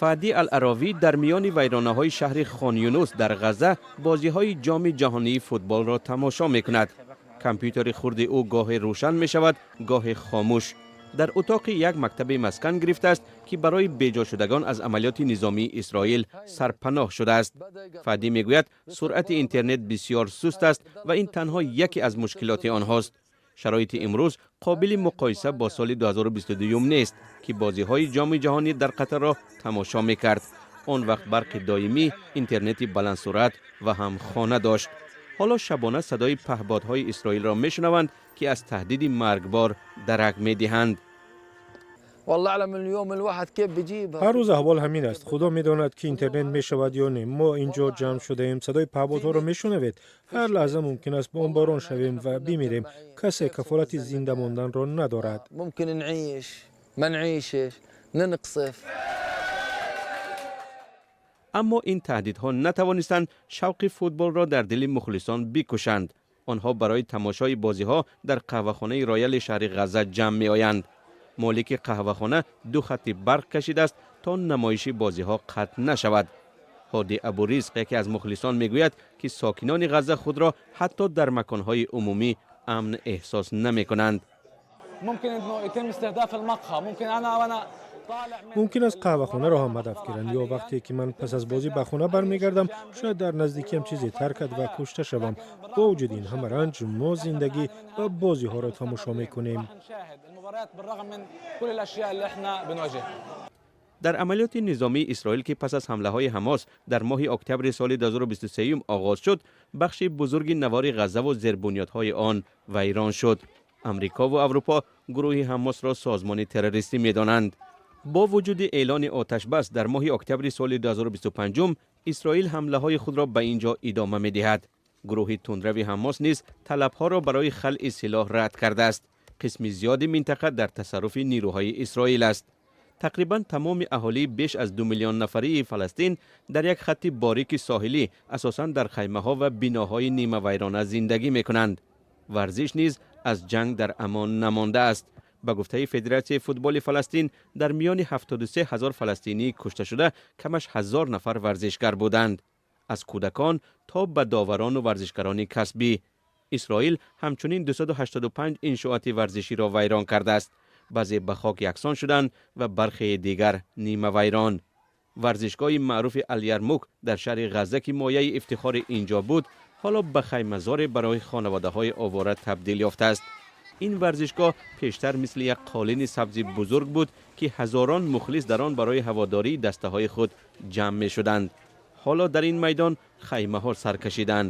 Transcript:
Фаъди Ал-Аровӣ дар миёни вайронаҳои шаҳри Хон Юнус дар Ғазза бозиҳои Ҷоми ҷаҳонии футболро тамошо мекунад. Компютери хурди ӯ гоҳе рӯшан мешавад, гоҳе хомӯш. Дар утоқи як мактаби маскан гирифтааст, ки барои беҷошудагон аз амалиёти низомии Исроил сарпаноҳ шудааст. Фаъдӣ мегӯяд, суръати интернет бисёр суст аст ва ин танҳо яке аз мушкилоти онҳост. Шароити имрӯз қобили муқоиса бо соли 2022 нест, ки бозиҳои Ҷоми ҷаҳонӣ дар Қатарро тамошо мекард. Он вақт барқи доимӣ, интернети баландсуръат ва ҳам хона дошт. Ҳоло шабона садои паҳбодҳои Исроилро мешунаванд, ки аз таҳдиди маргбор дарак медиҳанд. Ҳар рӯз аҳвол ҳамин аст. Худо медонад, ки интернет мешавад ё не. Мо ин ҷо ҷамъ шудаем. Садои паҳбодҳоро мешунавед. Ҳар лаҳза мумкин аст бомборон шавем ва бимирем. Касе кафолати зинда монданро надорад. ممكن نعيش ما نعيشش ننقصف. Аммо ин таҳдидҳо натавонистанд шавқи футболро дар дили мухлисон бикушанд. Онҳо барои тамошои бозиҳо дар қаҳвахонаи Рояли шаҳри Ғазза ҷамъ меоянд. Молики қаҳвахона ду хатти барқ кашидааст, то намоиши бозиҳо қатъ нашавад. Ҳоди Абуризқ, яке аз мухлисон, мегӯяд, ки сокинони Ғазза худро ҳатто дар маконҳои умумӣ амн эҳсос намекунанд. ممكن انه يتم استهداف المقهى، ممكن انا وانا طالع من Мумкин аст қаҳвахонаро ҳам ҳадаф гиранд ё вақте ки ман пас аз бозӣ ба хона бармегардам, шояд дар наздикиам чизе таркад ва кушта шавам. Бо вуҷуди ин ҳама ранҷ, мо зиндагӣ ва бозиҳоро тамошо мекунем. راح نشاهد المباريات بالرغم من كل الاشياء اللي احنا بنواجهها. Дар амалиёти низомии Исроил, ки пас аз ҳамлаҳои Ҳамос дар моҳи октябри соли 2023 оғоз шуд, бахши бузурги навори Ғаззаву зербунёдҳои он вайрон шуд. Амрикову Аврупо гурӯҳи Ҳамосро созмони террористӣ медонанд. Бо вуҷуди эълони оташбас дар моҳи октябри соли 2025, Исроил ҳамлаҳои худро ба ин ҷо идома медиҳад. Гурӯҳи тундрави Ҳамос низ талабҳоро барои халъи силоҳ рад кардааст. Қисми зиёди минтақа дар тасарруфи нирӯҳои Исроил аст. Тақрибан тамоми аҳолии беш аз 2 миллион нафарии Фаластин дар як хатти борики соҳилӣ, асосан дар хаймаҳо ва биноҳои нимавайрона зиндагӣ мекунанд. Варзиш низ аз ҷанг дар амон намондааст. Ба гуфтаи Федератсияи футболи Фаластин, дар миёни 73 ҳазор фаластинии кушташуда камаш 1000 нафар варзишгар буданд, аз кӯдакон то ба доварону варзишгарони касбӣ. Исроил ҳамчунин 285 иншооти варзиширо вайрон кардааст. Баъзе ба хок яксон шуданд ва бархеи дигар нимавайрон. Варзишгоҳи маъруфи Алярмук дар шаҳри Ғазза, ки мояи ифтихори ин ҷо буд, ҳоло ба хаймазоре барои хонаводаҳои овора табдил ёфтааст. Ин варзишгоҳ пештар мисли як қолини сабзи бузург буд, ки ҳазорон мухлис дар он барои ҳаводории дастаҳои худ ҷамъ мешуданд. Ҳоло дар ин майдон хаймаҳо сар кашиданд.